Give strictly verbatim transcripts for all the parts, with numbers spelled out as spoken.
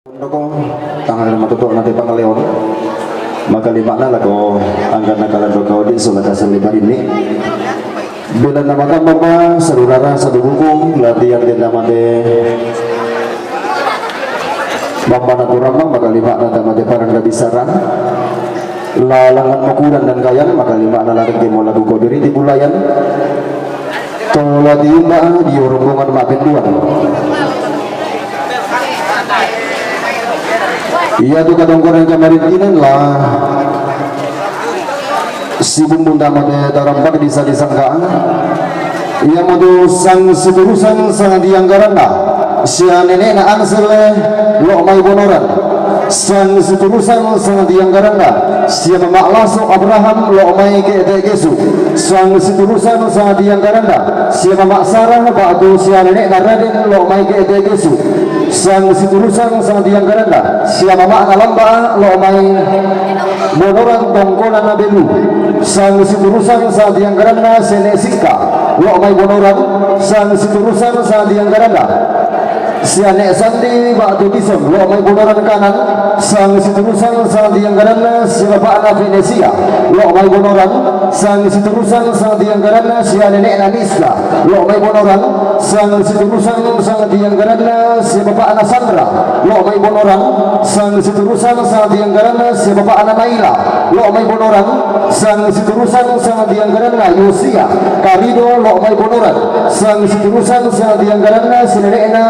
Doko, tangan matuto nanti pangaleon. Maka lima na lako angkat na kalan doko di sola kasih lima ini. Bila nama kan mama, saudara satu buku, latihan di nama de. Mama na kurang, maka lima na nama de parang gak bisa. Lalangan makudan dan kayan, maka lima na lari di mola buku diri di bulayan. Tola diumba di rombongan mak benduan. Iya tu kadongkonan kamarintinan lah. Si bumbun dama de tarampak di sa disangka. Iya madu sang siturusan sang dianggaran na. Sia nenek na Ansel lo mai bonoran. Sang siturusan sang dianggaran na. Sia mamak laso Abraham lo mai ke ete Gesu. Sang siturusan sang dianggaran na. Sia mamak Sarah batu sia nenek na Raden lo mai ke ete Gesu. Sang siturusan sang dianggaran na. Sia mamak na Lamba lo mai bonoran tongkonan na Belu. Sang siturusan sang dianggaran na sia nenek Sika lo mai bonoran. Sang siturusan sang dianggaran na. Sia nenek Sandi batu Bison lo mai bonoran kanan. Sang siturusan sang dianggaran na sia bapak na Venesia lo mai bonoran. Sang siturusan sang dianggaran na sia nenek na Nisla lo mai bonoran. Sang siturusan sang dianggaran na sia bapak na Sandra lo mai bonoran. Sang siturusan sang dianggaran na sia bapak na Maila lo mai bonoran. Sang siturusan sang dianggaran na Yosia Karido lo mai bonoran. Sang siturusan sang dianggaran na sia nenek na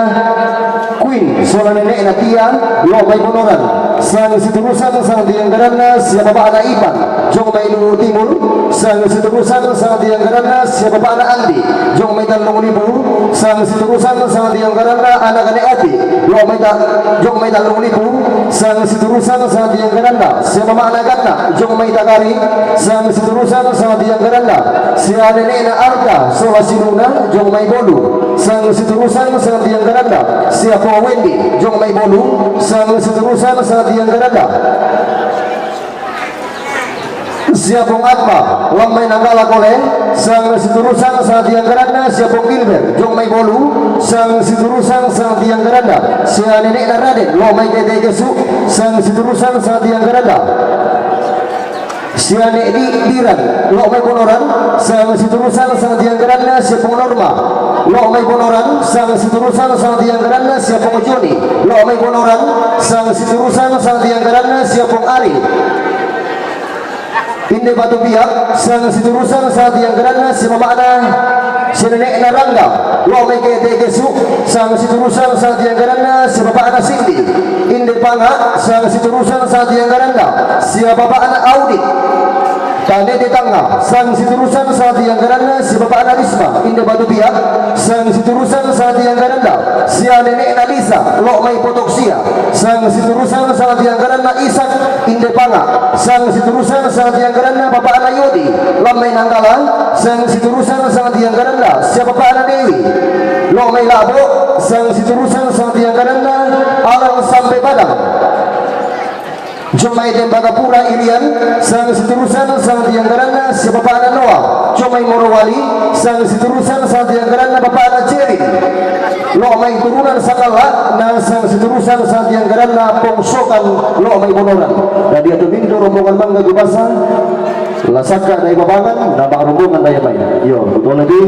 Queen sola nenek na Tia lo mai bonoran. Sang siturusan sang dianggaran na sia bapak na Ipan jong mai Luwu Timur. Sang siturusan sang dianggaran na sia bapak na Andi jong mai Tanjung Lipu. Sang siturusan sang dianggaran na anak nenek Ati lo mai ta jong mai Tanjung Lipu. Sang siturusan sang dianggaran na sia mamak na Gatna jong mai Tagari. Sang siturusan sang dianggaran na sia nenek na Arta sola sinuna jong mai Bolu. Sang siturusan sang dianggaran na sia po Wendy jong mai Bolu. Sang siturusan sang dianggaran na sia pong Atma lo mai Nanggala Kole. Sang siturusan sang dianggaran na sia pong Gilbert jong mai Bolu. Sang siturusan sang dianggaran na sia nenek na Raden lo mai ke ete Gesu. Sang siturusan sang dianggaran na sia nek di Diran lo mai bonoran. Sang siturusan sang dianggaran na sia pong Norma lo mai bonoran. Sang siturusan sang dianggaran na sia pong Joni lo mai bonoran. Sang siturusan sang dianggaran na sia pong Ari inde Batu Piak. Sang siturusan sang dianggaran na sia mamak na sia nenek na Rangga lo mai ke ete Gesu. Sang siturusan sang dianggaran na sia bapak na Sindi inde Panga. Sang siturusan sang dianggaran na sia bapak na Audit Tane Tetangga. Sang siturusan sang dianggaran na sia bapak na Risma inde Batu Piak. Sang siturusan sang dianggaran na sia nenek na Lisa lo mai Potoksia. Sang siturusan sang dianggaran na Isak inde Panga. Sang siturusan sang dianggaran na bapak na Yodi lo mai Nanggala. Sang siturusan sang dianggaran na sia bapak na Dewi lo mai Labo. Sang siturusan sang dianggaran na Alang sampai Padang jong mai Tembagapura Irian. Sang siturusan sang dianggaran na sia bapak na Noah jong mai Morowali. Sang siturusan sang dianggaran na bapak na Jerry lo mai turunan Sakala. Na sang siturusan sang dianggaran na pong Sokan lo mai bonoran. Dadi ato bintu rombongan mangga gubasa. Lasaka dai babangan na ba rombongan dai mai. Yo, betul lagi.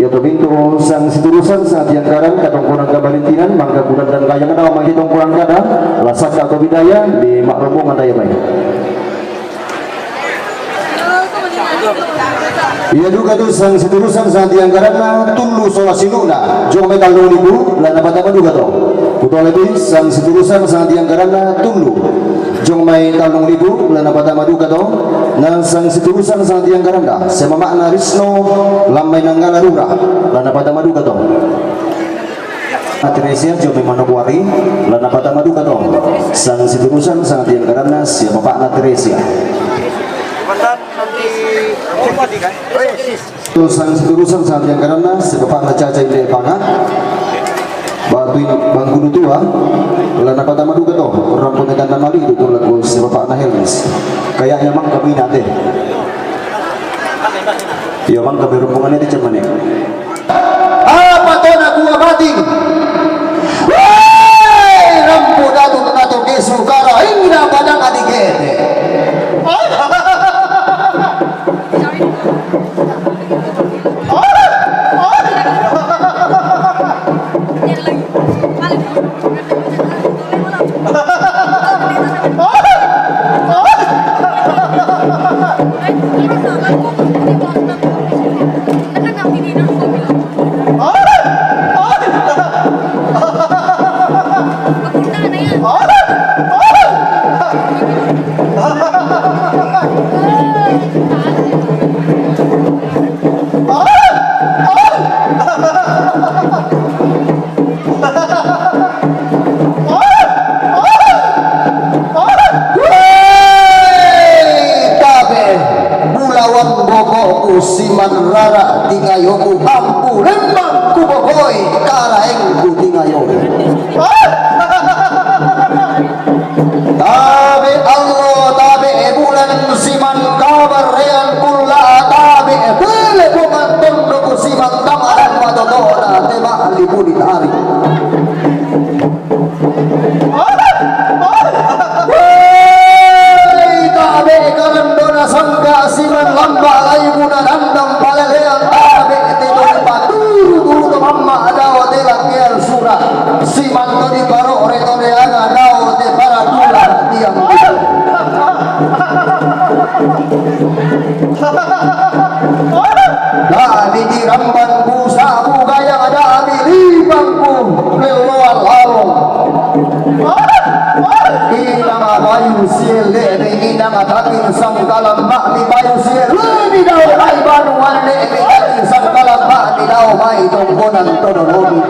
Yo, to bintu sang siturusan sang dianggaran katongkonan kabarintinan mangga kudan dan kayang na mai tongkonan kada. Lasaka ko bidaya di mak rombongan dai mai. Iya duka tu sang siturusan sang dianggaran na Tullu sola sinuna jong mai Tanjung Lipu. Lana patama duka to. Kuto lagi sang siturusan sang dianggaran na Tullu jong mai Tanjung Lipu. Lana patama duka to. Na sang siturusan sang dianggaran na sia mamak na Risno lo mai Nanggala Rura. Lana patama duka to. Teresia jong mai Manokwari. Lana patama duka to. Sang siturusan sang dianggaran na sia bapak na Teresia. Tu sang siturusan sang dianggaran na sia bapak na Caca inde Panga. Batu ini bangku tua. Lana patama duka to. Rampon ikan na mali itu tu lagu sia bapak na Helmis. Kayaknya mang kami nanti. Yo mang kami rombongan ini cuman ni. Apa to na kua bating? Woi, rampo Siye le'bi inang atakin sangkalamma' mi bayu siye le'bi dao mai banuwan le'bi atakin sangkalamma' mi dao mai tongkonan todolobi.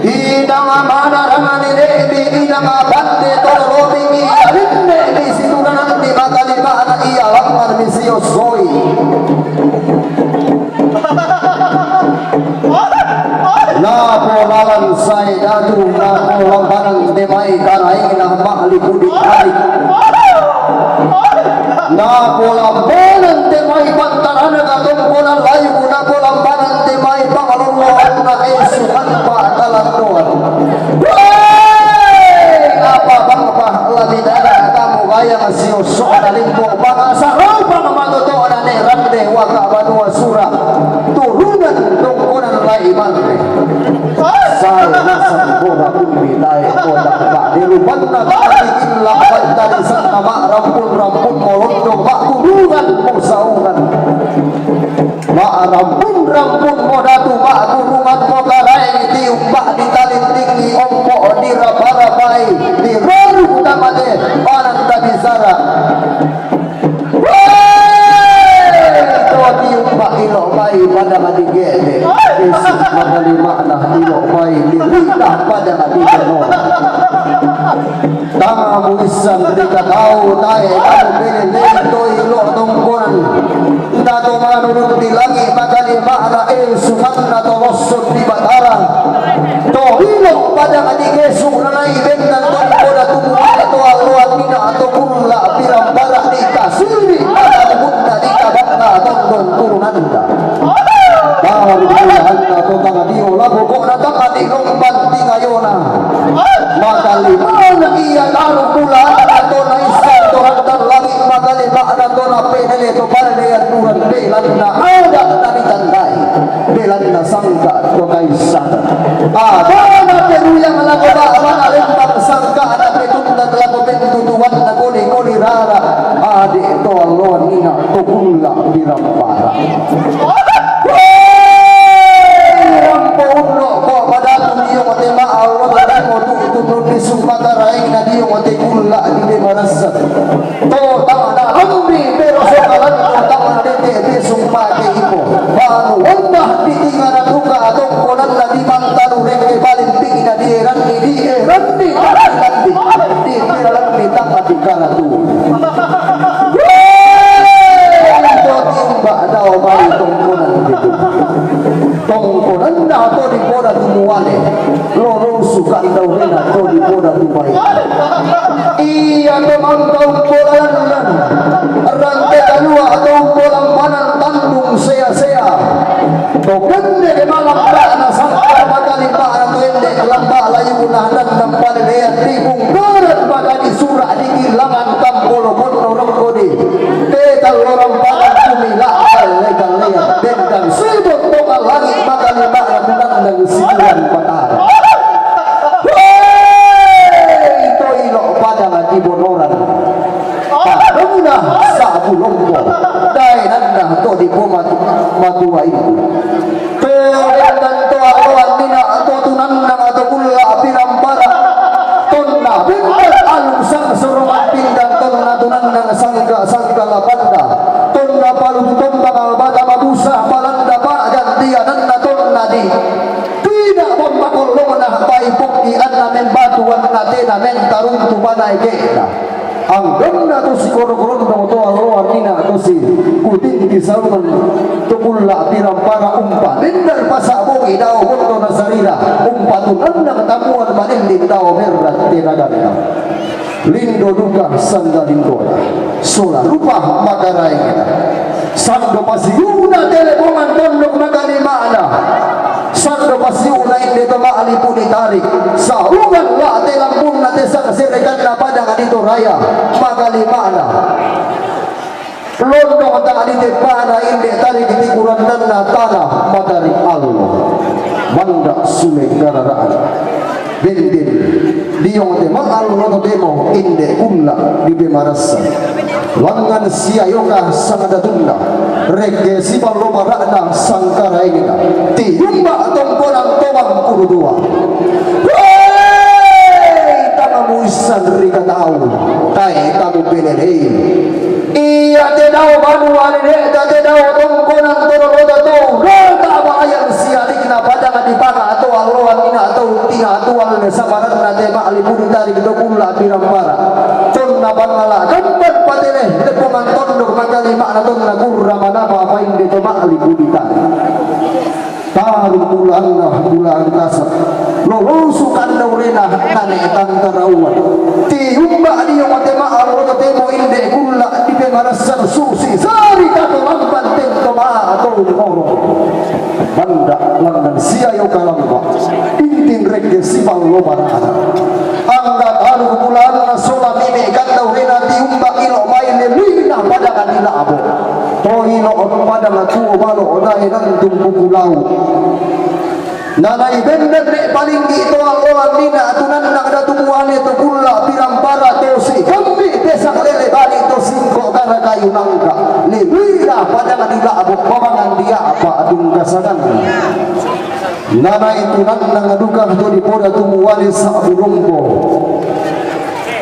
Inang manarangani le'bi inang bande todolobi mi alin le'bi situnanan di makalima'na iya lamman mi siyossoi. Napolalan sae datu, napolambanan te mai karaengna ma'lipudi kari. Napolambanan te mai pantarana katongkonan layu, napolambanan te mai pangalolloanna esu tanpa kalandoan. Woi, apa bang pahala bidana kamu gayang siosok dalimpo bangasa rupang matoto'na ne rande waka banua sura. Turunan tongkonan lai manre. Sai nasang bora umbi tae kota ba dirupanna tadi illa bantari sanna ma'rampun-rampun molondong ma'kurungan mosaungan. Ma'rampun-rampun mo datu ma'kurungan mo karaeng tiumba ditalindingi ompo diraba-rabai diroru tamate panan tabisara. Woi! To tiumba ilo' bai pada madige'de'. Isi makalima'na ilo' bai lilita pada madige'de'. Tang muissan rikatau tae tau pelelei to ilo' tongkonan. Dato manurung di langi' makalima'na e sumanna to losson di Batara. To ilo' pada madigesu' nanai bendan tongkonan tumuane to alloan mina to kulla' pirambara di tasiri mata bunna di tabanna tondon turunanna. Baru mulahanna to tang dio laboko'na tang adi lombang tingayona. Makalima'na iya taru mulahanna to naissan to randan langi' makalima'na to napenele to palean duran belanna ada' tani tandai. Belanna sangka' to kaissanan. Abana peruyang lako ba'bana lembang sangka'na petundan lako pentutuanna koli-koli rara. Ade' to alloan ina to kulla' pirambara. Woi! Rampo unno' ko padatu dio ko tema allo tademo tu'tu nunni sumpata raengna dio ko te kulla' di de marassa. To tang nalambi pero sokalan to tang nadete' te sumpake iko. Manu onna di tingana duka atongkonanna di mantalu reke paling tingina di eranni di eranni di eranni di eranni tang di karatu. Woi! To tiumba dao mai tongkonan itu. Tongkonanna to di poda tumuane. Lolosu kandau rena to di poda tumai. Iya to mangkau poda landan. Rante kalua to poda manan tandung sea-sea. To kende malamba na sangka makali mana to ende lamba layuna dan nampale lean di bungkaran maka di sura' di kilangan kampolo ponno rokko di. Te tallo rampakan kumila kalle-kallean dendang sidong tonga langi' makalima'na tunannang sibulan patara. Woi! To ilo' padang di Bonoran. Padangna sa'bu lompo. Daenanna to di pomatu-, matua itu. To bendan to alloan mina to tunannang to kulla' pirambara. Tonna bendan alung sangsorong pindan tonna tunannang sangka-sangka lapanda. Tonna palutu tombang albata mabusa palanda pa'gantiananna tonna di. Tidak bomba kollongna bai pokki anna membatuanna tena mentaruntu panaeke'na. Angganna to sikoro-korondong to alloan mina to si kutinggi saungan to kulla' pirambara umpa bendar pasa' bongi dao bondo nasarira umpa tunannang tamuan manending dao merra tenaganna. Lindo duka sanda lindona sola rupa makaraengna. Sando pasiu'na tele bongan tondok makalima'na. Sando pasiu'na inde to ma'lipu ditarik. Saungan la'te lambunna te sangserekanna padang di Toraya makalima'na. Londong tang di teppa'na inde tarik di kurandanna tana matarik allo. Manda sule garara'na. Denden, diong te ma'allo totemo inde kulla' dipemarassa. Langngan siayoka sangdatunna, rekke sipallomara'na sangkaraengna, tiumba tongkonan to mangkuru dua. Woi! Sabaranna te ma'lipu ditarik to kulla' pirampara. Tonna bangala' kamban patele, te pongan tondok makalima'na tonna kurra manapa painde to ma'lipu ditarik. Taruk bulanna, bulan kasa'. Lolosu kandaurena nane' tantarauan. Tiumba' dio mate ma'allo temo inde kulla' dipemarassan susi sari kato lamban tento ma'ato ngoro. Banda langngan sia io kalamba, bintin rekke sipallo barana. Angga taruk bulanna sola meme kandaurena tiumba' ilo mai lelina padang dila'bo. To ilo padang tuo balo' daenang tumpuku lau. Nanai bennenne palinggi to alloan nina tunanna datu buane to kulla' pirampara to si kambi pesang lele bali to singko' gara kayu nangka. Lelina padang dila'bo pamangan dia'pa dunggasanganna. Nanai tunanna duka to dipoda tu muane sa'bu lompo.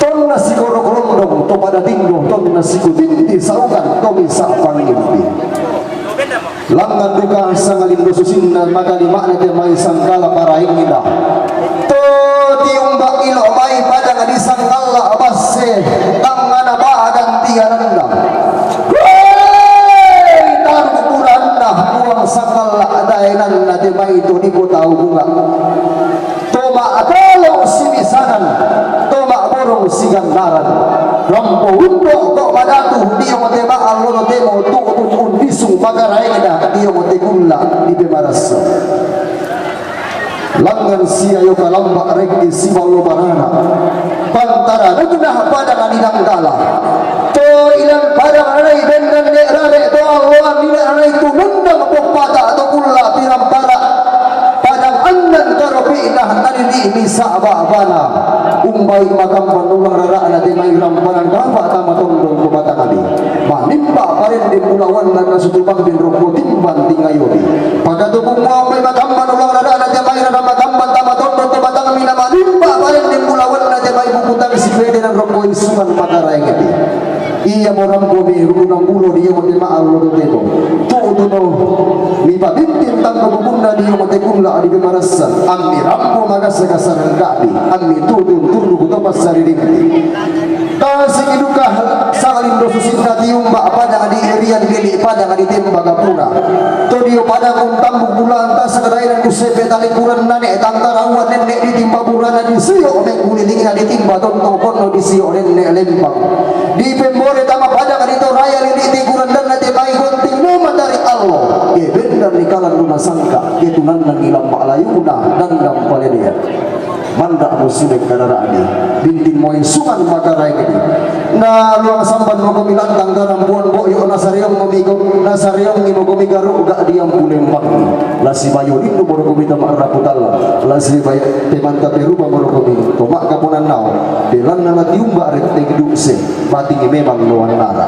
Tonna sikorok londong to pada tinggo, tonna sikutinti saukan to misa pangimpi. Langngan duka sangalin dosusinna makalima'na te mai sangkala paraengna. To tiumba' ilo mai padang disangkala basse, tangngana bagan tiananna. Woi, taruk bulanna, puang sangalla' daenanna te mai to dipotau bunga. To ma'tolo sibisanan, to ma'borong sigannaran. Rampo undo to madatu dio mate ma'allo temo tu'tun undisung makaraengna dio mate kulla' dipemarassa. Langngan sia io kalamba rekke siballo barana. Pantaranna padang didanggala. To ilan padang nai bennan ne rare to alloan nina nai tunundang poppata to kulla' pirampara. Padang annan karopi'na nalili'mi sa'ba-bana. Umbai makamban ulang rara'na te mai rampanan kapa tama tondong to batangadi. Manimba parende bulawanna nasutubang bin rokko timbang tingayodi. Pakatubung muambai makamban ulang rara'na te mai rara makamban tama tondong to batangmi na manimba parende bulawanna te mai bukutang sipede nan rokko isungan makaraengeti. Iya mo rampo mi rurunang bulo dio mate ma'allo to tebo. Tu'tuno mi pabintin tanggo bubunna dio mate kulla' dipemarassan. Ammi rampo magasa-gasa rangka'di. Ammi tu'tun turru to passaririmpi. Tasiki duka sa'lin dosusinna tiumba' padang di erian lili' padang ditembak pura. To dio padang untambuk bulaan tasakadaina kusepe tali kuran nane' tantara uan nenne' ditimba burana disio' menggulilingi na ditimba tonto ponno disio' nenne' lempang. Dipembore tama padang di Toraya lili' tiguran danna te mai gonting no matari allo. Ke bendan ni kalan luna sangka, ke tunanna ni lamba' layuna dandang paledean. Manda' musibek karara'di, bintin moi sungan makaraengdi. Na luang samban mokomi lantang garambuan bo'yo' nasareong momiko, nasareongi mokomi garu' ga' diampu lembangi. La sibayo lindu morokomi tama' raputalla, la sibayo temanta peruba morokomi toma' kaponannao, belanna la tiumba' rette giduse, batingi memang loannara.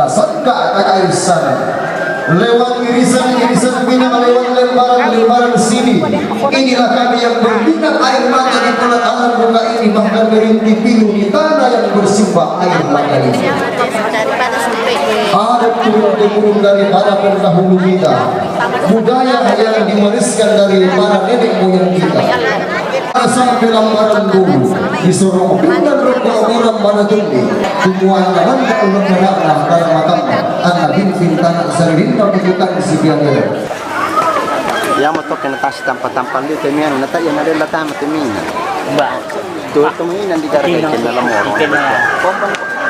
Sangka kakak sana. Lewat irisan-irisan Minang, lewat lembaran-lembaran sini. Inilah kami yang berlinang air mata di pelataran bunga ini, bahkan merintih pilu di tanah yang bersimbah air mata ini. Adat turun-temurun daripada pendahulu kita. Budaya yang diwariskan dari para nenek moyang kita. Sampai lambaran dulu, disorong pinggan rokok orang mana tumbi. Tumuan lawan tak ulun neraka dalam makamnya. Anak bintin tanah sering tak bukan si biang. Yang motor kena tas tampa-tampa dia temian, nata yang ada datang temian. Ba. Tu temian di dalam orang.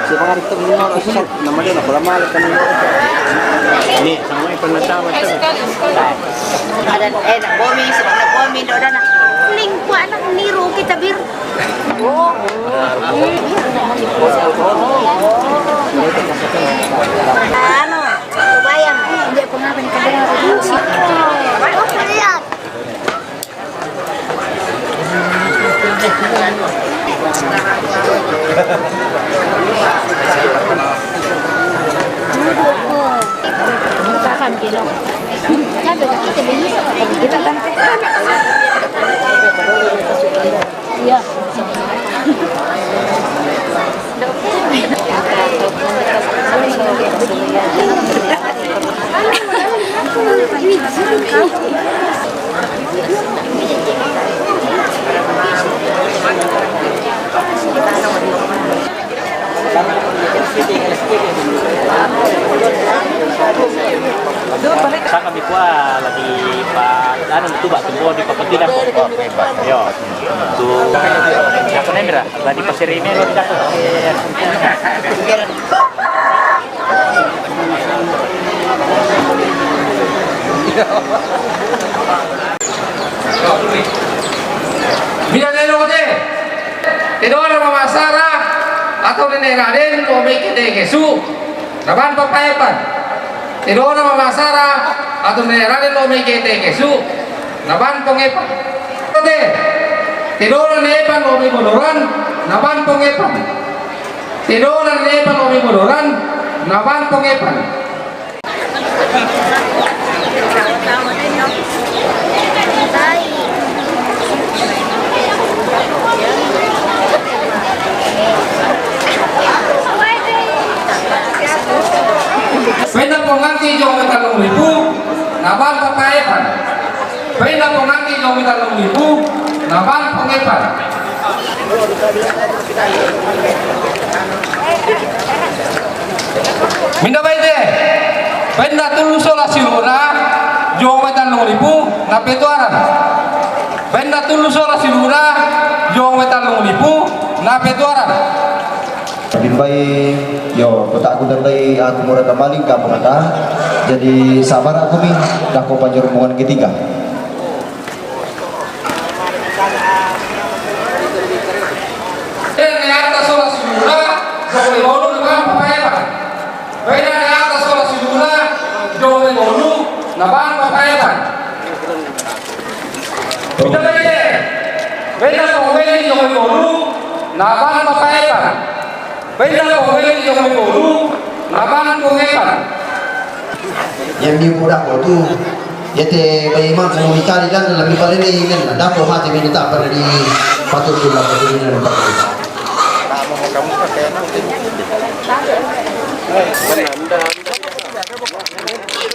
Siapa ngerti temian orang sesat, nama dia nak berlama kan. Ini sama pun datang macam. Ada, eh, nak bomi, nak bomi, dah, dah nak. Lingkuan nak niru kita bir. Anu, bayang, dia pengamen kedengar musik. Kita Sa kami kuah lagi pa, anu, tu ba tumbuh di papagilan. Yo. Tu, aku ni mira, lagi pasir ini lo tidak. Mina neno kote, tedona mama Sara atau nenek Raden, o mei kete kesu, naban papa Epan. Tedona mama Sara atau nenek Raden, o mei kete kesu, naban pong Epan. Kote, tedona nenek Epan, o mei bodoran, naban pong Epan. Tedona nenek Epan, o mei bodoran, naban pong Epan. Penda ponganti jong wetan Longripu, naban papa Epan. Penda ponganti jong wetan Longripu, naban pong Epan. Minda baite, penda tulu sola siluna jong wetan Longripu, na petuaran. Penda tulu sola siluna jong wetan Longripu, na petuaran. Bimbai, yo, kota aku dan dai aku murah kamaling ka murah ka. Jadi sabar aku mi, dah ko panjur rombongan ketiga. Pena ne ata sola siluna, jong me bolu naban papa Epan. Pena ne ata sola siluna, jong me bolu naban papa Epan. Pita pete. Pena pong weli jong me bolu naban papa Epan. Pena pong weli jong me bolu naban pong Epan. Yang di budak ko tu, ya te bayi mang komunikasi dan lebih paling ini kan, dah ko mati minta pada di patut tu lah, pada ini dan patut.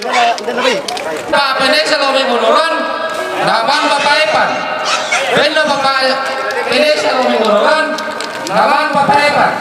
Papa Epan, pene salomi monoran, naban papa Epan. Pena papa, pene salomi monoran, naban papa Epan.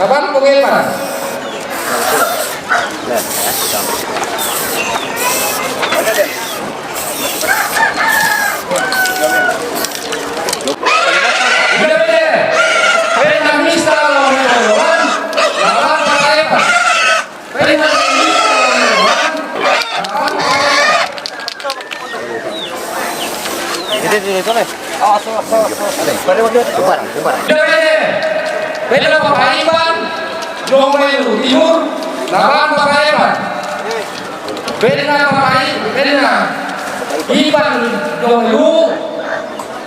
Naban pong Epan. Awas, awas, awas, awas. Pada waktu itu. Sembarang, sembarang. Beda, beda. Beda Papa Ipan, Jomai Timur, Naban Papa Ipan. Beda Papa I-, beda Ipan, Jomai,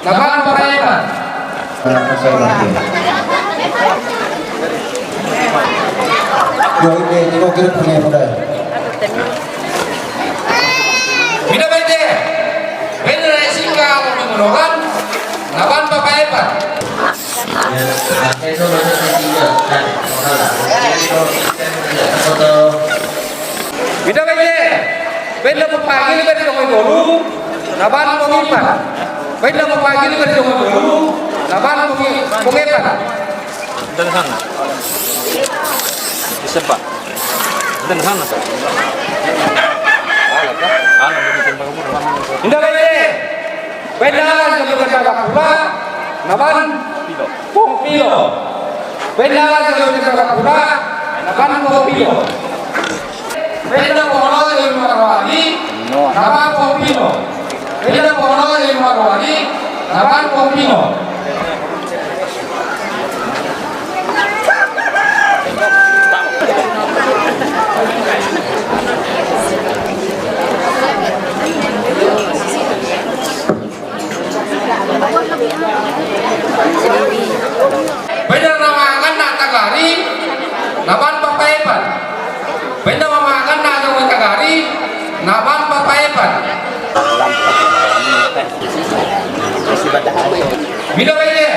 Naban Papa Ipan. Yo, ini, ini kau kira punya pada. Beda bete. Beda dari singkal menggunakan Naban Papa Ipan. Ya, saya itu maksudnya tiga. Nah, salah. Jadi, kalau kita foto. Beda bete. Beda pepagi beda Jomai Bolu. Naban Papa Ipan. Beda pepagi beda Jomai Bolu. Naban Papa-, Papa Ipan. Dan sana. Disempa. Dan sana. Anak, dia bikin bangun rumah. Indah bete. Beda Jomai Gapura. Naban Pilo. Pong Pilo. Beda Jomai Gapura. Naban Pong Pilo. Beda Polo Jomai Marwani. Naban Pong Pilo. Beda Polo Jomai Marwani. Naban Pong Pilo. Beda mamakan na tagari, Naban Papa Ipan. Beda mamakan na tagari, Naban Papa Ipan. Beda beda.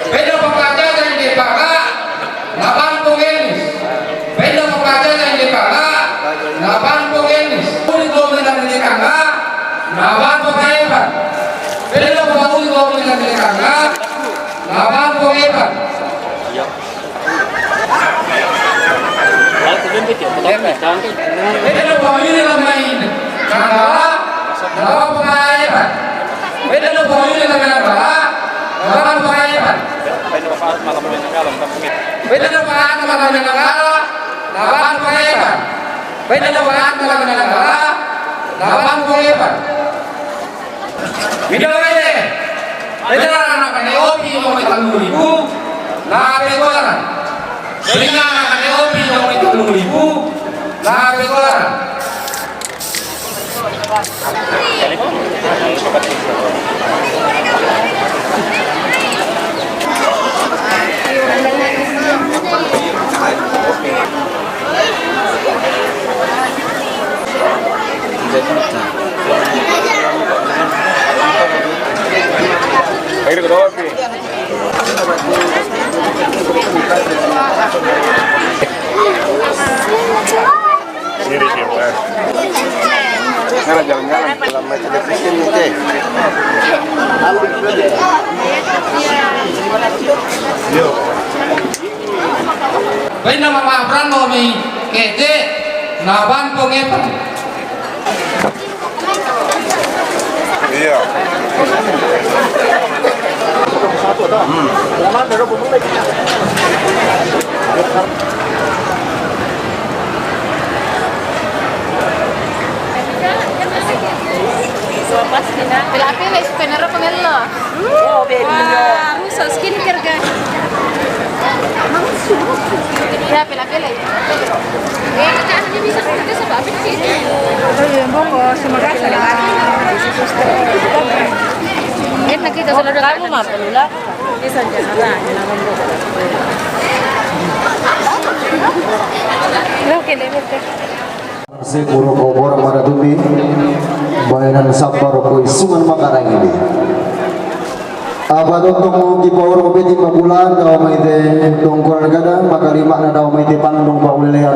Beda pepagi beda Paga, Naban Pong Enis. Beda pepagi beda Paga, Naban Pong Enis. Uli gomi na beda Paga, Naban Papa Ipan. Beda pepagi gomi na beda Paga, Naban Pong Ipan. Beda pepagi na beda Paga, Naban Papa Ipan. Beda na pamilya na Nagala, Naban Papa Ipan. Beda na pamilya na Nagala, Naban Papa Ipan. Beda na pamilya na Nagala, Naban Papa Ipan. Beda bete. Beda na anak-anak opi, mau kita lima ribu, na pegoran. Beda na anak-anak opi, mau kita lima ribu, na pegoran. Ayo, ketawa, Pi. Sini, Pi, Pak. Sekarang jalan-jalan. Dalam macam depresi ni, teh. Yo. Benda mama Abraham mau mi kete, Naban Papa Ipan. Iya. Hmm. Pila-pila, penera pengello. Oh, baby. Wah, rusak skincare, guys. Ya, pila-pila. Eh, kita ini bisa, kita sebab apa sih? Enak kita selalu kamu mah, Lula. Bisa jalan. Oke, deh, oke. Sipuro ko boro maratumbi, baenan sabar ko isungan makaraeng idi. Apa tontong ki pauro ko beti mabulan, dao mai te tongkonan kada, makalimana dao mai te pandung paulelean.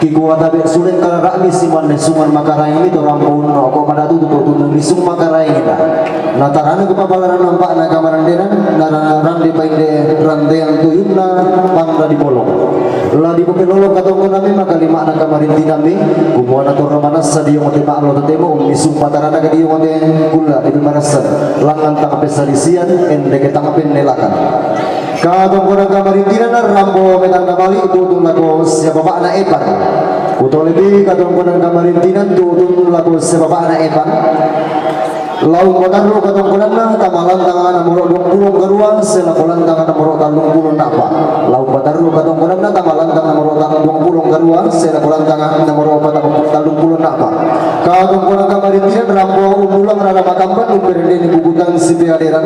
Ki kuata be sulen kararami siman ne sungan makaraeng idi, to rampounno ko madatu tu tunung isung makaraeng ida. Na tarana ko papalaran nampakna kamarendenan, na rande painde randean tuyunna pang la dipolong. La dipapelolong katongkonanmi makalimana kamarintinanmi, kumua na torro manassa diongo te ma'lo totemo, ummi sumpa tarana ka diongo te kulla dipemarassan, langngan tang pessalisian, endeke tang pennelakan. Katongkonan kamarintinan rampo metanna bali, tutun lako sia bapakna Epan. Kutolepi katongkonan kamarintinan tutun lako sia bapakna Epan. Lao patarru katongkonanna tama lantang nomoro duappulo karua, selaku lantang nomoro tallung pulo na'pa. Lao patarru katongkonanna tama lantang nomoro ta-, duappulo karua, selaku lantang nomoro pata-, tallung pulo na'pa. Katongkonan kamarintinan rampo ummulang rara makamban umperendeni bubutan sipeaderan.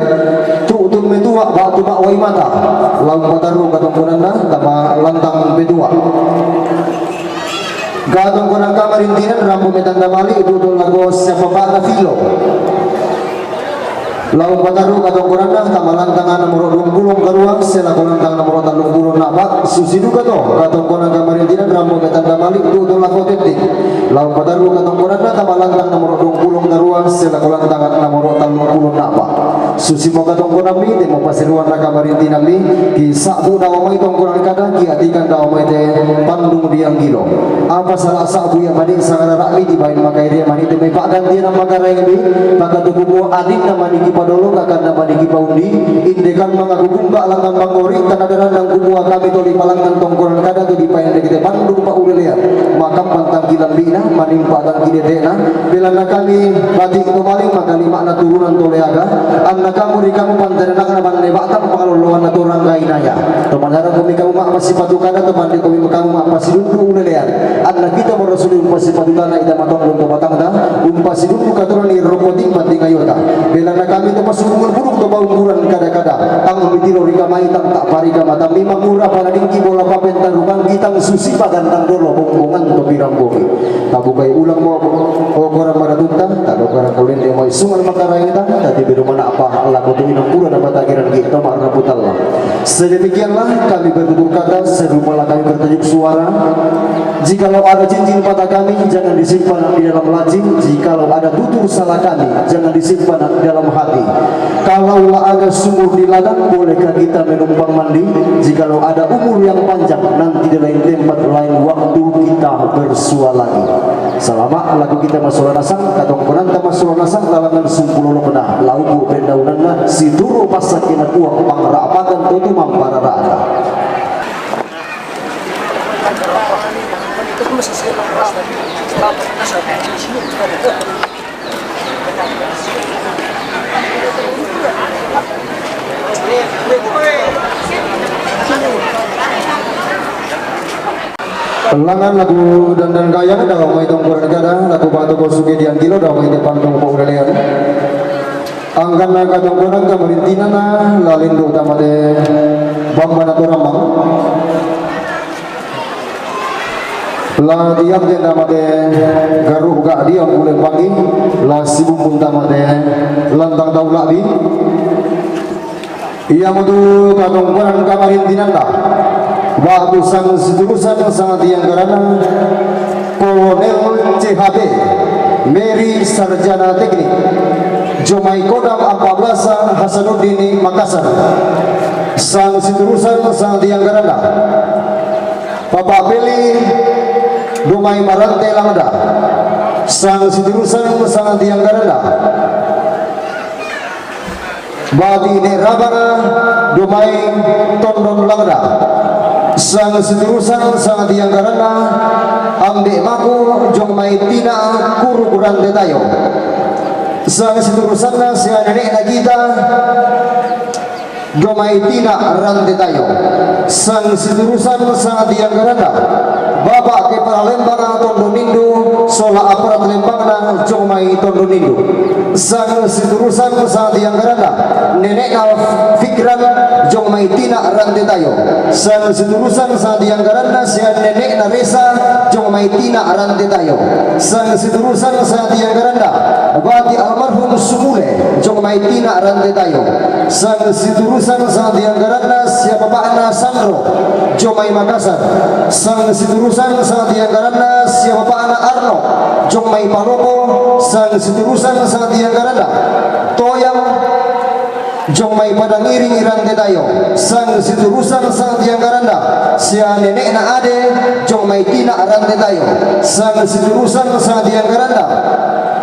Tu'tu metua batu ma wai mata. Lao patarru katongkonanna tama lantang petua. Katongkonan kamarintinan rampo metanda mali dudu lako siapa bana filo. Lao patarru katongkonanna tama lantang nomoro duappulo karua, selaku lantang nomoro tallung pulo na'pa, susi duka to, katongkonan kamarintinan rampo metanda mali dudu lako tetti. Lao patarru katongkonanna tama lantang nomoro duappulo karua, selaku lantang nomoro tallung pulo na'pa. Susi mo katongkonammi, demo pasiruanna kamarintinammi, ki sa'bu dawa mai tongkonan kada, ki atikang dawa mai te pandung dianggilo. Apa sala sa'bu ia mani sangarara'mi dibain makairi mani te mai pa'gantian makaraengmi, maka tu kumua adinna mani ki padolo, kakanna mani ki paundi, indekan mangaku gumba langan mangori, tanadaran nang kumua kami toli palangan tongkonan kada tu dipain deki te pandung paulelean, maka pantang ki lambina, manimpa tang ki detena, Belanna kami bati to maling maka lima'na turunan to leaga, anna kamu ri kamu pantarenakna banne ba'tang pangaloloanna to ranggainaya. To manarang kumi kamu ma'pasipatu kada, to mande kumi kamu ma'pasidundu ulelean. Anna kita marasuli umpasipatu tana ita matondon to batangta, umpasidundu katurani rokko timba tingayota. Belanna kami to pasubungan buruk to paumburan kada-kada, tang mitiro ri kamai tang ta'parika matammi mangura paladingki bola papentarukangki tang susi pagantang dolo bombongan to pirang bongi. Tabukai ulang mo, o korang maratunta, tado korang kalinde mo isungan makaraita, tadi beru manapa lako tu inang pura na batagiran ki to ma'raputalla. Sedemikianlah kami bertutur kata, serupalah kami bertajuk suara. Jikalau ada cincin patah kami, jangan disimpan di dalam laci. Jikalau ada tutur salah kami, jangan disimpan di dalam hati. Kalaulah ada sumur di ladang, bolehkah kita menumpang mandi? Jikalau ada umur yang panjang, nanti di lain tempat, lain waktu kita bersua lagi. Salama laku kita massola nasang, katongkonanta massola nasang, lalangan sumpulolokna, lauku pendaunanna, situru passakkena Puang, pangra'pakan totu mamparara'na. Langngan laku dandan gayang, dawa mai tongkonan kada, laku batu ko suke dianggilo, dawa mai te pandung paulelean. Angkanna katongkonan kamarintinanna, la lendu' tama te bambana to rammang. La tiang tenda mate garu' ga'di ambulembangi, la sibumbun tamate lantang tau la'bi. Iamotu katongkonan kamarintinanna, ba'tu sang siturusan sang tiang garana Kolonel C H B, Meri Sarjana Teknik, jomai Kodam empat belas Hasanuddin Makassar, sang siturusan sang tiang garana. Papa Peli, jomai Marante Langda, sang siturusan sang tiang garana. Bati Ne' Rabanga, jomai Tondon Langda, sang siturusan sang tiang garana. Ambe' Maku, jomai Tina Kuruk Rante Tayo, sang siturusanna sia nene'na Gita, jomai Tina Rante Tayo, sang siturusan sang tiang garana. Bapa' Kepala Lembang Tondon Indu sola aparat lembangna, jomai Tondon Indu, sang siturusan sang tiang garana. Nene'na Fikran, jomai Tina Rante Tayo, sang siturusan sang tiang garana sia nene'na Resa, jomai Tina Rante Tayo, sang siturusan sang tiang garana. Bati almarhum Sumule, jomai Tina Rante Tayo, sang siturusan sang tiang garana sia bapa'na Sandro, jomai Makassar, sang siturusan sang tiang garana sia bapa'na Arno, jomai Palopo, sang siturusan sang tiang garana. Toyang, jomai Padang Iring Rante Tayo, sang siturusan sang tiang garana sia nene'na Ade, jomai Tina Rante Tayo, sang siturusan sang tiang garana.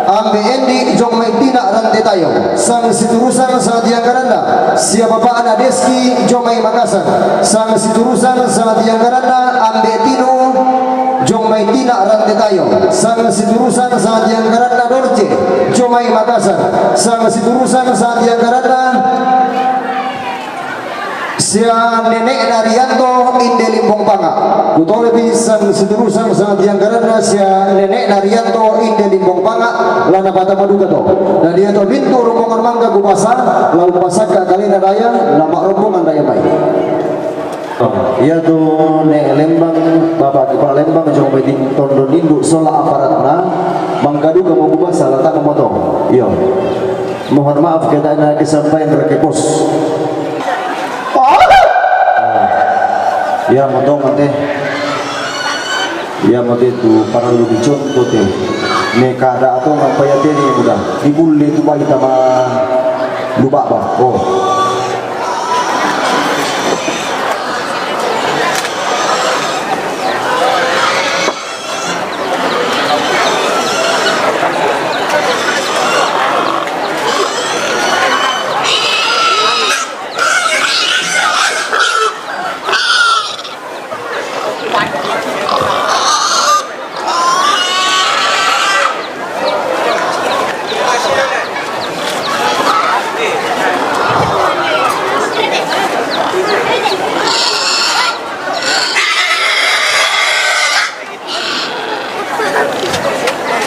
Ambe' Endi, jomai Tina Rante Tayo, sang siturusan sang tiang garana sia bapa'na Deski, jomai Makassar, sang siturusan sang tiang garana. Ambe' Tinu, Jong mai Tina Rante Tayo, sang siturusan sang tiang karanna Dorce, jong mai Makassar, sang siturusan sang tiang karanna sia nene'na Rianto inde Limbong Panga. Kutolepi sang siturusan sang tiang karanna sia nene'na Rianto inde Limbong Panga, la napatama duka to. Na dia to mintu rombongan mangga kubasa, la umpasakka kalena daya, la ma'rombongan daya mai. Iatu Ne' Lembang, Bapak Kepala Lembang, jong mai Tondon Indu sola aparatna, mangga duka mo kubasa, la tama mo to. Iyo. Mohon maaf, kita na kesampaian reke pos. Iya mo to, mate. Iya mo te tu parallu dicontoh te. Me kada atau ngapa ya te ni muda. Dibulle tu bai tama lubaba. Oh.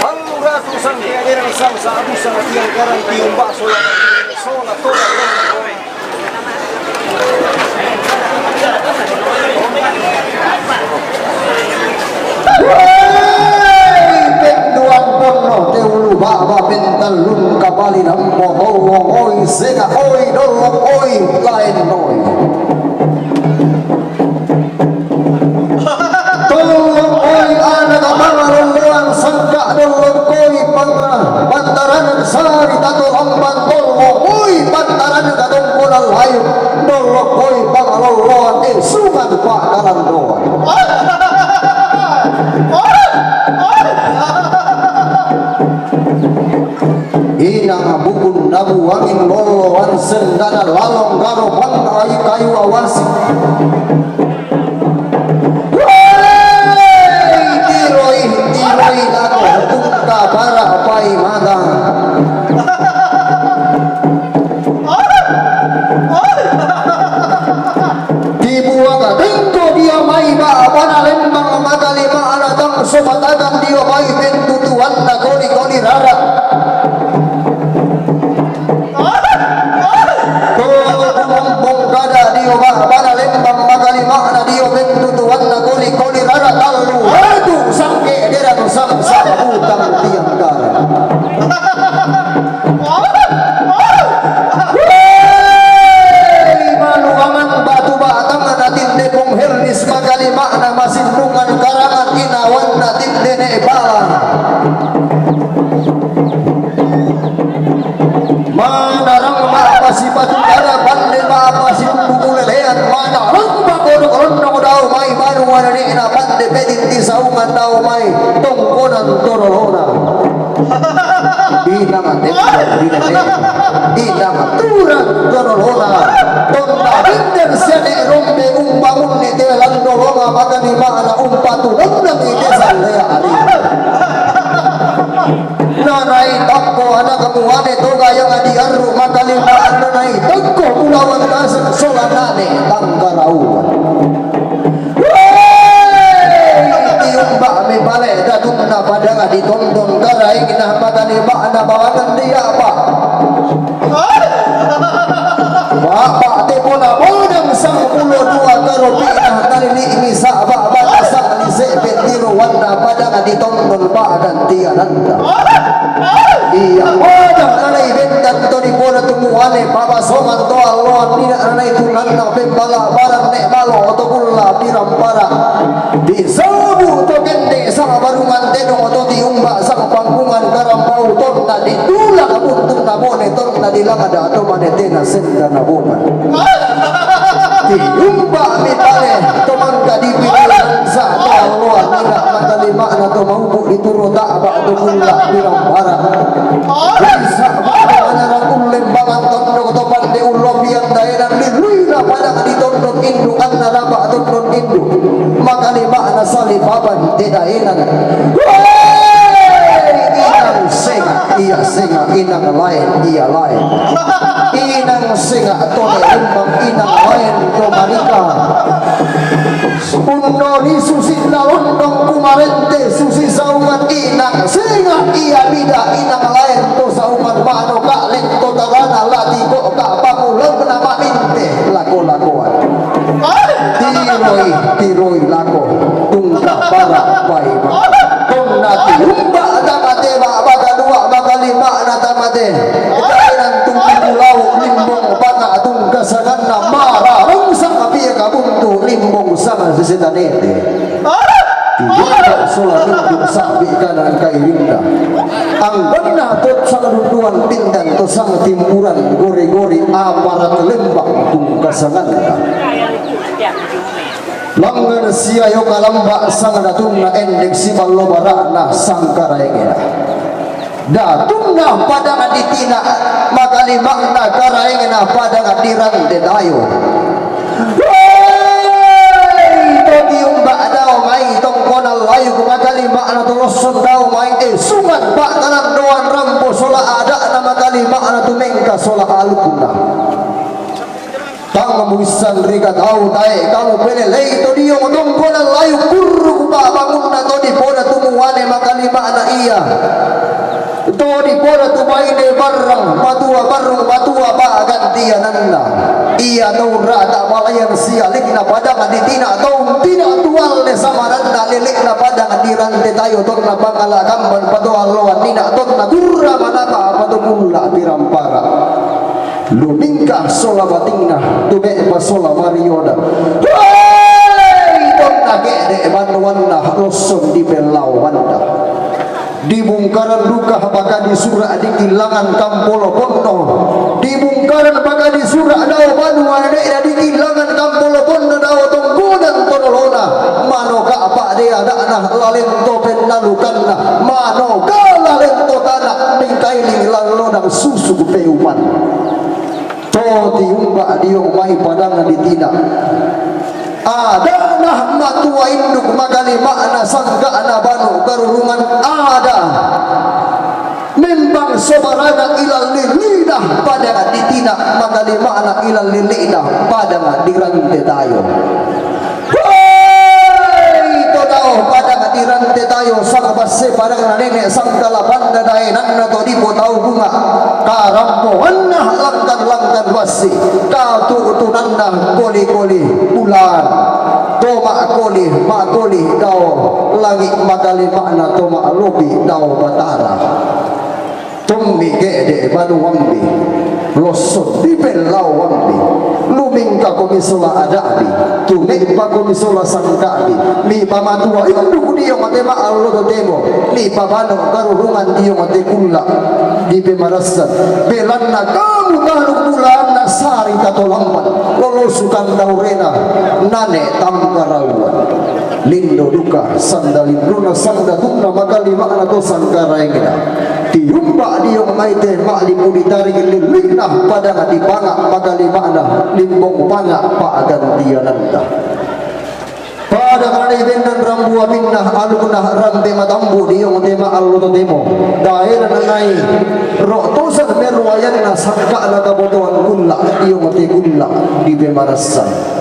Allu ratu sangke aderang sang sa abu sang tiang karang tiung bakso la sola tola. Woi, penduan ponno te ulu baba pentallun kapali nampo tolong oi sega oi dolok oi lain oi. Tolong oi ana kapanga lolloan sangka dolok oi panga pantaran sari tato amban tolong oi pantaran katongkonan layu dolok oi panga lolloan eh sungan pakalandoan. Inang bukun nabu angin loloan sendana lalong garo pan ai kayu awasi. Woi, tiroi, tiroi lako bungka bara pai mata. Dibuang tengko dia mai ba bana Lembang makalima ana tang sobatatan dia mai pentutuan na koli-koli rara. Ko kumompong kada dio ba bana Lembang makalima ana dio pentutuan na koli-koli rara tallu ratu sangke derang sang sabutang tiang gara. Woi, maluangan batu batang na tinde pong hernis makalima na masindungan karangan inawan na tinde ne bala. Manarang ma'pasi batu dara pande ma'pasi umbu kulelean manarang pakono-kono dau mai manu wana ne'na pande pedin ti saungan dau mai tongkonan torolona. Inang ate, inang ate, inang turang torolona. Tonda binder siane rombe umbangun ni te landolonga magani ma'na umpatu nonnang ite sallea ari. Nanai tokko ana kamuane toga yang diarru makalima nanai tokko pulawan tasek solanane tanggarauan. Woi, tiumba mi pale datunna padang ditondon karaing nah makalima na bawangan dia apa. Bapak te pona bodang sang pulo dua karopi nah nalili misa bapak bata sang lise petiro wanda padang ditondon badan tiananda. Iya, ojang nanai bendan to di bola tumuane pabasongan to alloan nina nanai tunanna pembala barang ne malo to kulla pirang para. Disebu to kende sama barungan teno to diumba sama pangkungan karambau tonna ditulak buntung na bone tonna dilangada to mane tena senda na bongan. Tiumba mi pale to mangka dipilihan sa to alloan nina mangka lima na to maupu dituro ta'ba to kulla pirang bara. Bisa batu manarang ullembangan tondok to pande ullopian daerah lilui na padang di tondok induk anna raba tondok induk. Maka lima na salipaban te daenan. Woi! Inang senga', ia senga', inang laen, ia laen. Inang senga' tole lembang, inang laen to marika. Unno li susi nalondong kumarente susi saungan, inang senga' ia bida, inang laen to saungan, manoka' lento tarana, latiko' ka' pangulauna maminte lako-lakoan. Tiroi, tiroi lako, tungka para paima. Tonna tiumba' tamate, ma-, makaduwa', makalima'na tamate. Daenan tungku lau limbong panga' tungka sanganna, marareng sanga pia kabuntu limbong sanga sisitanete. Tiumba' sola mintu' sa'bi kanan kairinna. Angganna to sangdunduan pindan to sangtimburan gori-gori aparat lembang tungka sanganna. Langngan sia io kalamba' sangdatunna endek siballo bara'na sangkaraengena. Datunna padang ditina, makalima'na karaengena padang di rante tayo. Woi! To tiumba' dao mai tongkonan layuk, makalima'na to losson dao mai, eh, sungan pa'kalandoan rampo sola ada'na, makalima'na tu mengka sola alukna. Tang muissan rika tau tae' kamu pelelei to dio tongkonan layuk, kurruk pa'bangunna to dipoda tu muane, makalima'na ia to dipoda tu baine barrang matua, barrung matua pa'gantiananna. Ia to urra'ta malayan sialikna padang ditina to untina tualle samaranna lelekna padang di rante tayo tonna pangala kamban patoalloan nina tonna kurra manapa apa to kulla pirampara. Lumingka sola batingna, tume'pa sola mariona. Hei! Tonna ke'de' banuanna losson dipellao banda. Dibungkaran duka baka disura' dikillangan kampolo ponno. Dibungkaran baka disura' dao banua nene'na dikillangan kampolo ponno dao tongkonan tonolona. Manoka' pa'de ada'na lalento pennalukanna. Manoka' lalento tana' mingkailing lallona susu peuman. To tiumba' dio mai padang ditina. Ada'na matua induk, makalima'na sangka'na banu karurungan ada. Membang sobarana ilallili'na padang ditina, makalima'na ilallili'na padang di rante tayo. Hei! To dao padang di rante tayo, sangbasse padangna nene', sangkala banda daenanna to dipo tau bunga', karampoanna langkan-langkan bassi, katu'tunanna koli-koli bulan, to ma'koli, ma'koli dao langi', makalima'na to ma'lobi dao Batara. Tommi ke'de' banuammi, losson dipellaoammi, lumingkakomi sola ada'mi, tume'pakomi sola sangka'mi, mipamatua induk dio mate ma'allo totemo, mipabano karurungan dio mate kulla' dipemarassan, belanna kamu tanuk bulaanna sari tatolampan, lolosukan daurena nane' tangkarauan. Lindo duka, sanda lindona, sanda tunna, makalima'na to sangkaraengna. Tiumba' dio mai te ma'lipu ditaring lilli'na padang dipanga', makalima'na limbong panga' pa'gantiananna. Padang nai bendan rambu apinna, alukna rampe matambu' dio te ma'allo totemo. Daerana nai ro'tosan meruayanna sangka'na kabotoan kulla', dio te kulla' dipemarassan.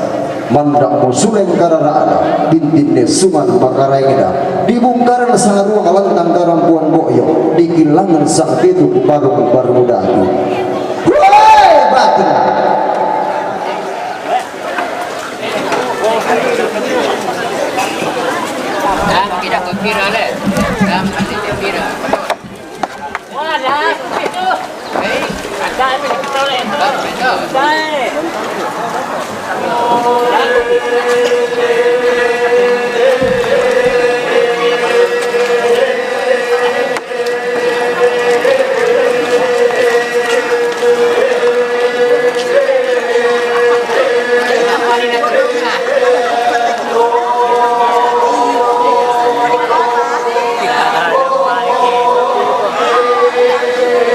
Manda'mo suleng karara'na, bintinne sungan makaraengna, dibungkaran sangaruang lantang karampoan bo'yo, dikillangan sangpetu barung-barung datu. Woi, bating!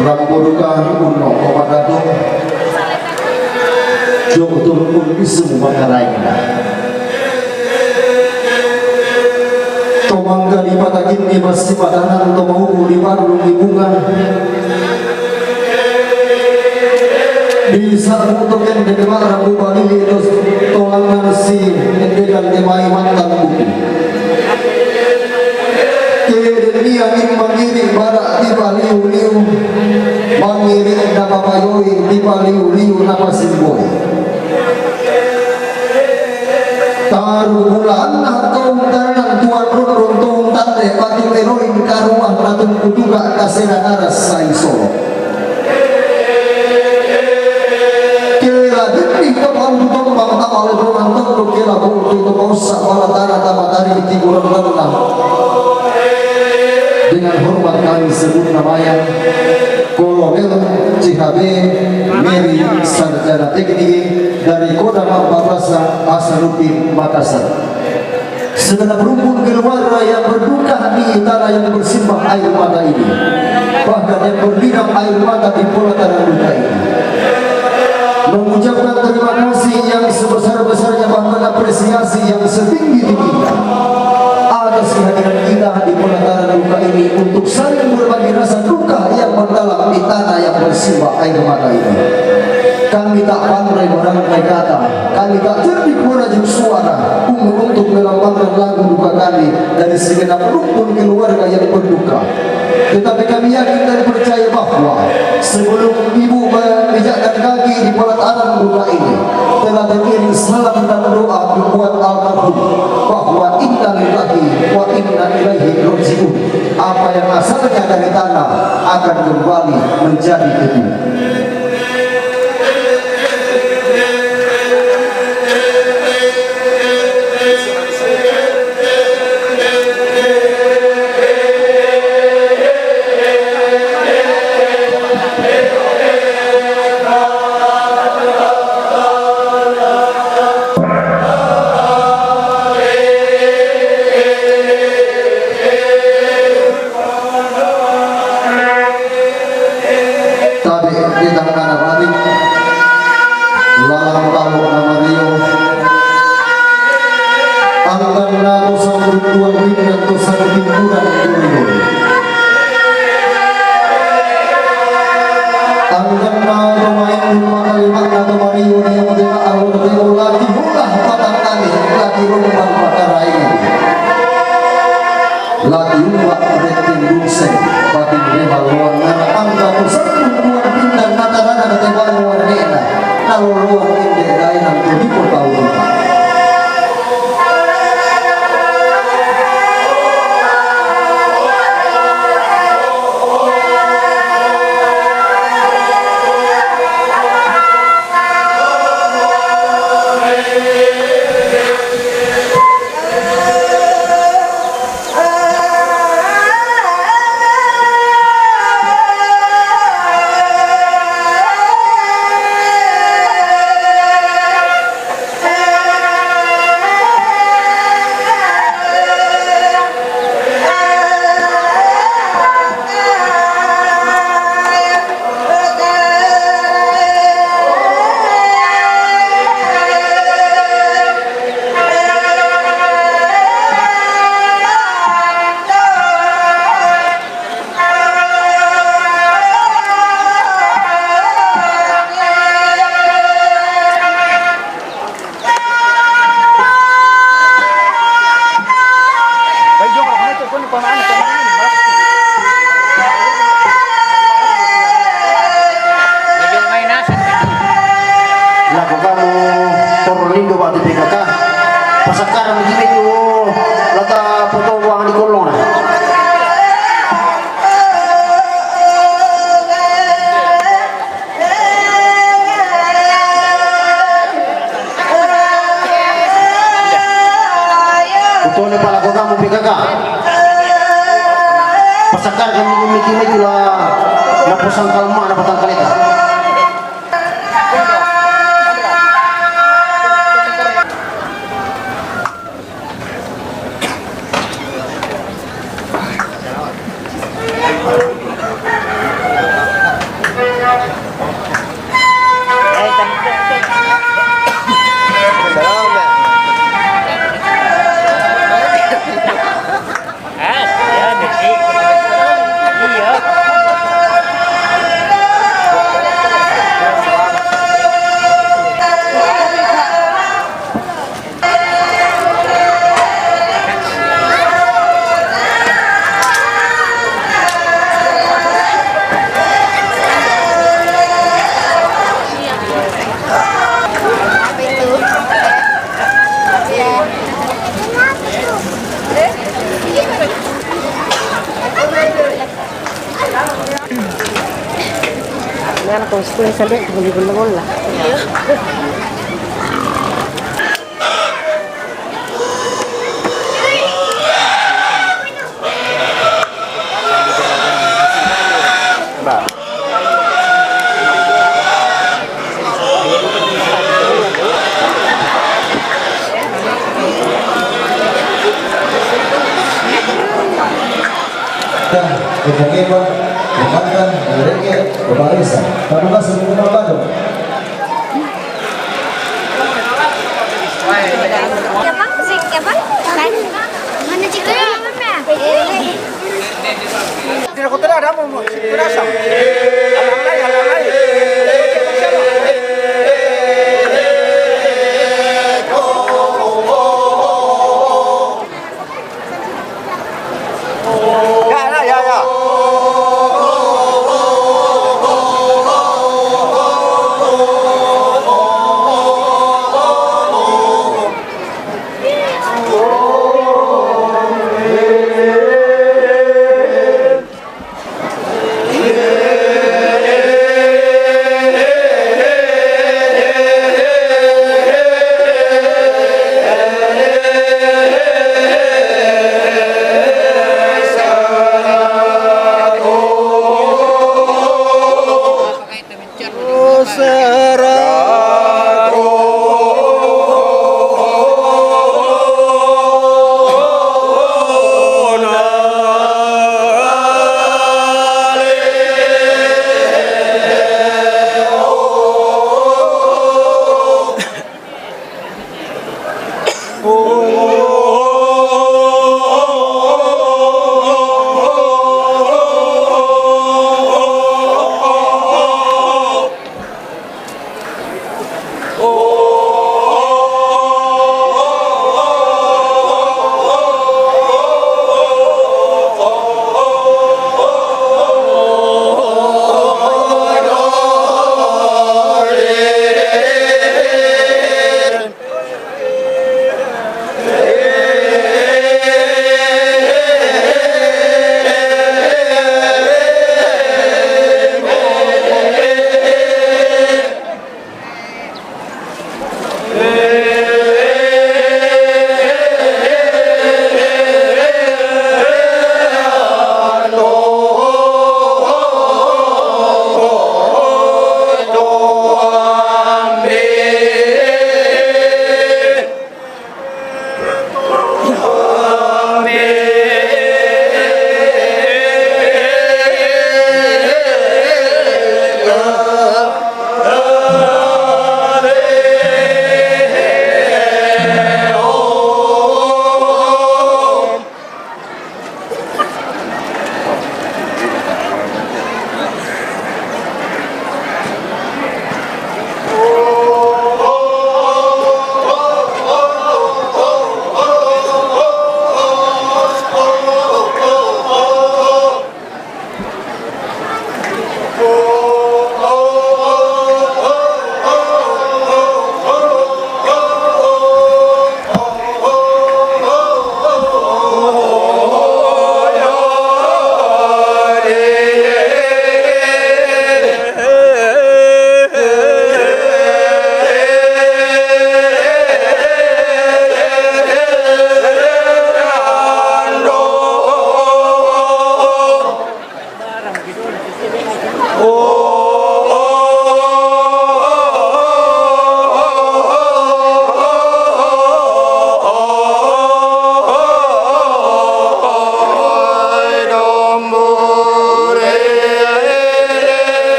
Rampo duka unno' ko makato. Jok tulung kun bisung makaraengna. To mangga di pataginni masipadanan, to mauku di padulung di bunga. Di saat untuk yang deke ma'rabu balili to, to langngan si ende dan temai mantan buku. Kede nia in mangiri bara di baliu-liu, mangiri na papayoi di baliu-liu na pasimboi. Taru bulaanna kau tanang tuan rundung tung tande pati meloin karuah na tungku juga kasena ngaras sai solo. Kela demi kepau tombang tama ledonan tengku kela bukti kepau sabala tanah tama tari tiburan renang. Dengan hormat kami sebut namanya Kolonel C H B Mary Sarjana Teknik dari Kodam empat belas Hasanuddin Makassar. Segenap rumpun keluarga yang berduka di tanah yang bersimbah air mata ini, bahkan yang berlinang air mata di pelataran duka ini, mengucapkan terima kasih yang sebesar-besarnya, bahkan apresiasi yang setinggi-tingginya atas kehadiran kita di pelataran duka ini untuk saling berbagi rasa duka yang mendalam di tanah yang bersimbah air mata ini. Kami tak pandai merangkai kata, kami tak cerdik merajuk suara untuk, untuk melambangkan lagu duka kami dari segenap rumpun keluarga yang berduka. Tetapi kami yakin dan percaya bahwa sebelum ibu menginjakkan kaki di pelataran duka ini, telah teriring salam dan doa buat almarhum bahwa inna lillahi wa inna ilaihi raji'un. Apa yang asalnya dari tanah akan kembali menjadi debu. Tabe' ri tangngana baring, lalang talo na mario, angganna to sangrutuang rinna to sangtimburan duri-duri. Angganna to maendu makalima'na to mario, dia modena allo to teo laki ulah patangkani, laki rombang pakaraengi. Laki umba retting dungseng, pating reballoan ngana angka to sanggup tuan pindan natarana na tebangu warne'na, na loloan inde daenang to dipotau duka. Lako kamu torro lindo batu P K K. Pasakkaran maki itu lata foto uang di kolong na. Kutone pala ko kamu P K K. Pasakar kami miki miki la na posang kalma na potang kaleta. Kan kau sepuluh sampai sepuluh puluh lah. Ipungibon, umangan, rikid, umarisa. Tabukas, sumulong, badong. Siapa? Si siapa? Mana cerita? Tidak, aku tidak ada mau, mau, tidak asal. Alang lain, alang lain. Ya, ya, ya, ya.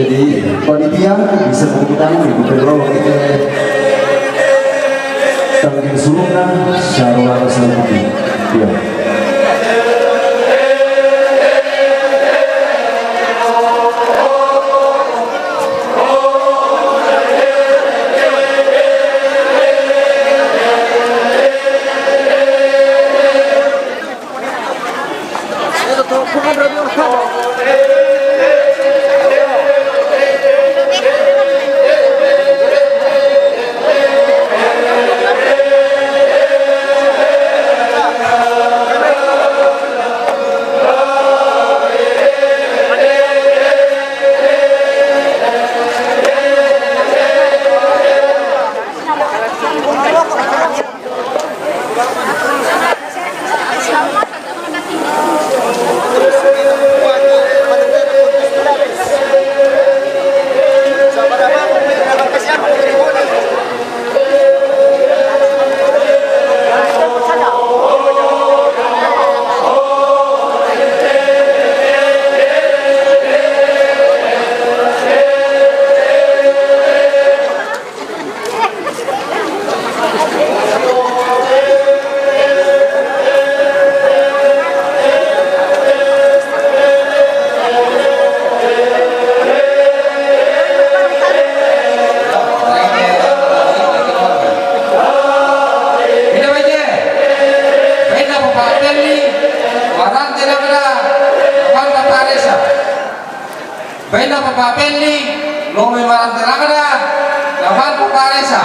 Jadi, panitia bisa tepuk tangan, Ibu Ketua, kita tanggung suruhnya, Syarul Arasa. Ya. Mina baike, baina Bapak Pelni, Marante Langada, Bapak Resa. Baina Bapak Pelni, Lomi Marante Langada, Bapak Resa.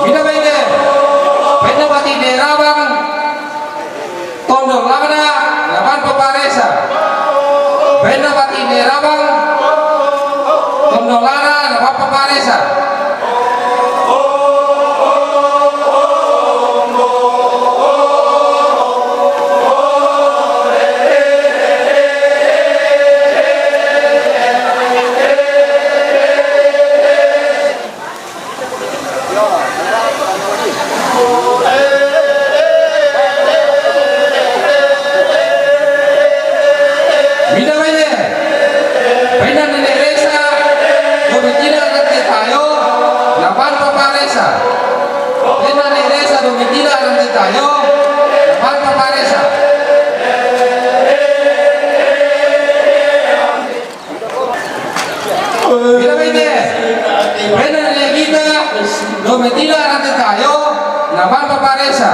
Mina baike, baina Pati Derabang, Tondong Langada, Bapak Resa. Baina Pati Derabang, Tondong Langada, Bapak Resa. Mina baike, baina Nene Resa Domitila Rante Tayo, Bapak Resa. Baina Nene Resa Domitila Rante Tayo, Bapak Resa. Mina baike, baina Nene Gita Domitila Rante Tayo, Bapak Resa.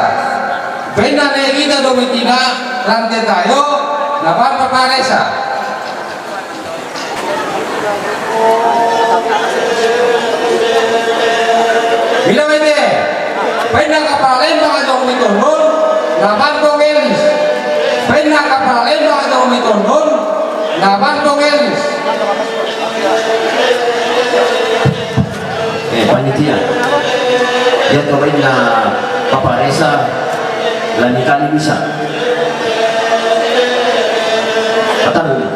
Baina Nene Gita Domitila Rante Tayo, Bapak Resa. Mina baike, baina Kapalembang Jong Mitondon, Bapak Elis. Baina Kapalembang Jong Mitondon, Bapak Elis. Eh, panitia. Ya, to baina Bapak Resa, lani kali bisa. Katamu.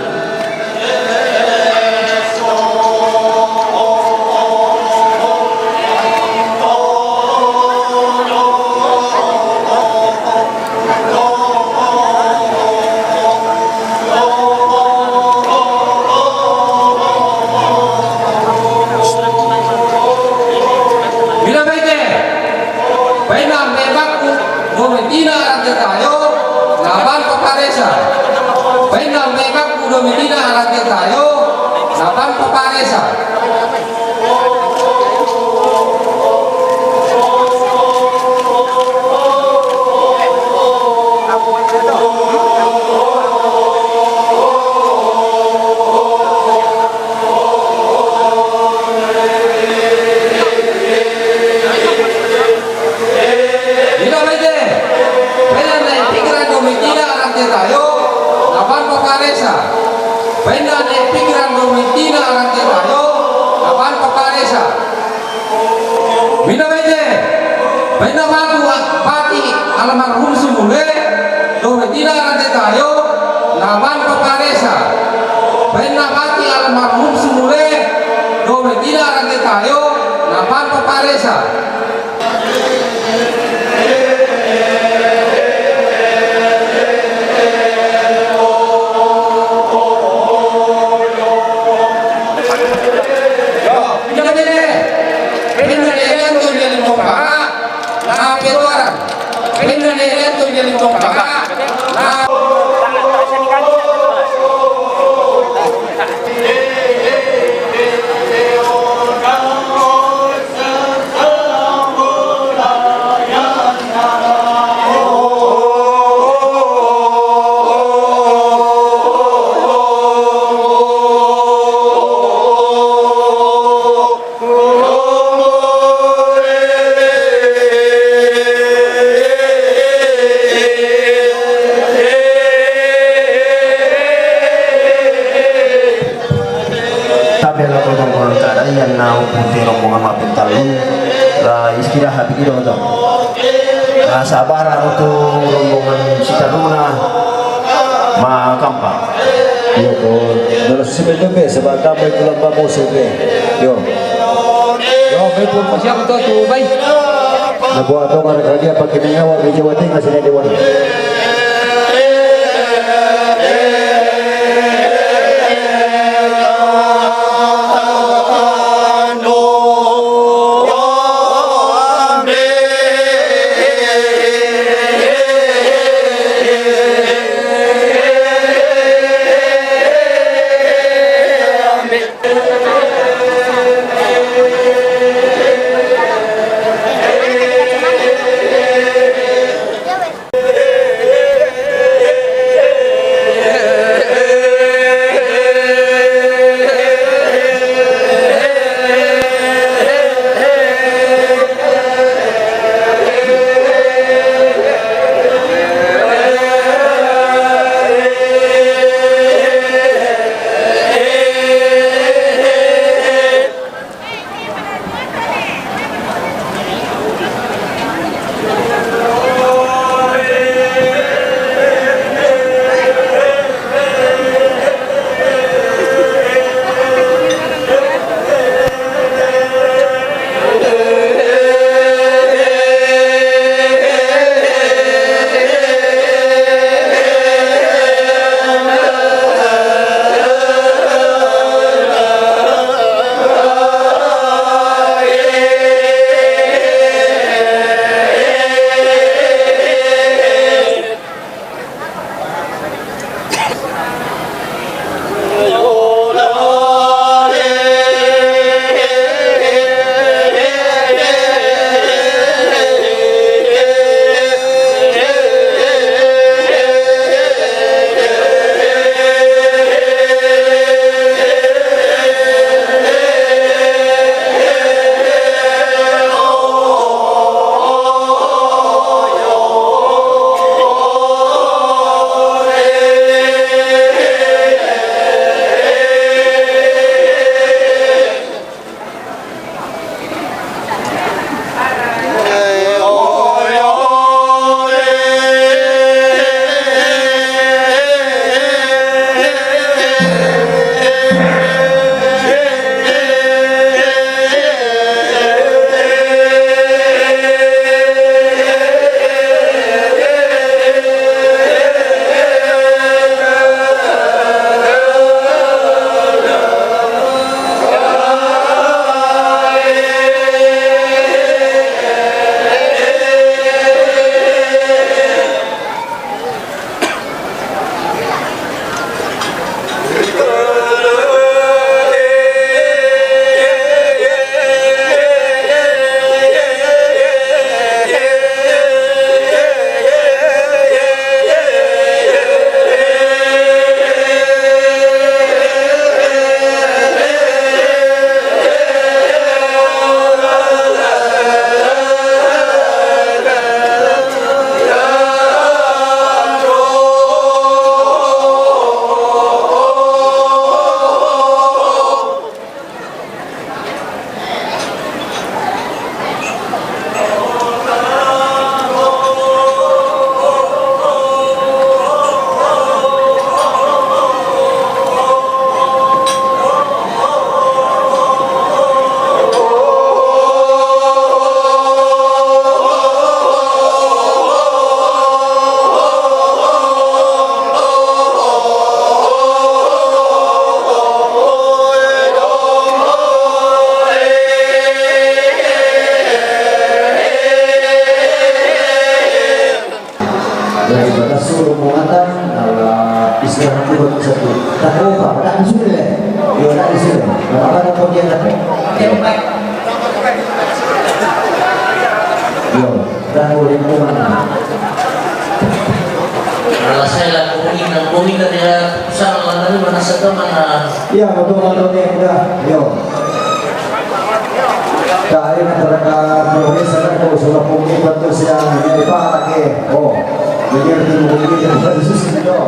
Mina baike, baina Meme Bakku Domitila Rante Tayo, Bapak Resa. Baina Meme Bakku Domitila Rante Tayo, Bapak Resa. Mina baike, baina Nene Pikiran Domitila Rante Tayo, Bapak Resa. Baina Nene Pikiran Domitila Rante Tayo, Bapak Resa. Mina baike, baina Baku Pati almarhum Sumule Domitila Rante Tayo, Bapak Resa. Baina Dilarang kita, ayo, napampa paresa. Yo, pindah bene. Pindah bene, pindah bene. Na petuaran. Pinda ne eto jadi tongkaka. Na Tapi la ko tong ko kada iyan na upu te rombongan ma pentalun la istirahat gitu to. Na sabar aku tu rombongan si taruna ma kampa. Iyo ko, dalam si betul be sebab kampa itu lomba musim be. Yo. Yo, betul. Siapa tu tu bai? Na buat tong ada kerja pakai mengawa di Jawa Tengah sini dewan. Rombongan, ala istirahat dulu satu. Tak apa, tak disuruh deh. Yo, tak disuruh. Apa ada kau dia tak? Yo, dan boleh pulang. Ala saya lah, kau ini, kau ini dari sana, mana, mana, mana. Iya, betul, betul, ya, udah. Yo. Dai masyarakat Indonesia kan, kalau sudah pungki bantu siang, ini dipakai. Oh, jadi itu mungkin itu sudah disusun itu.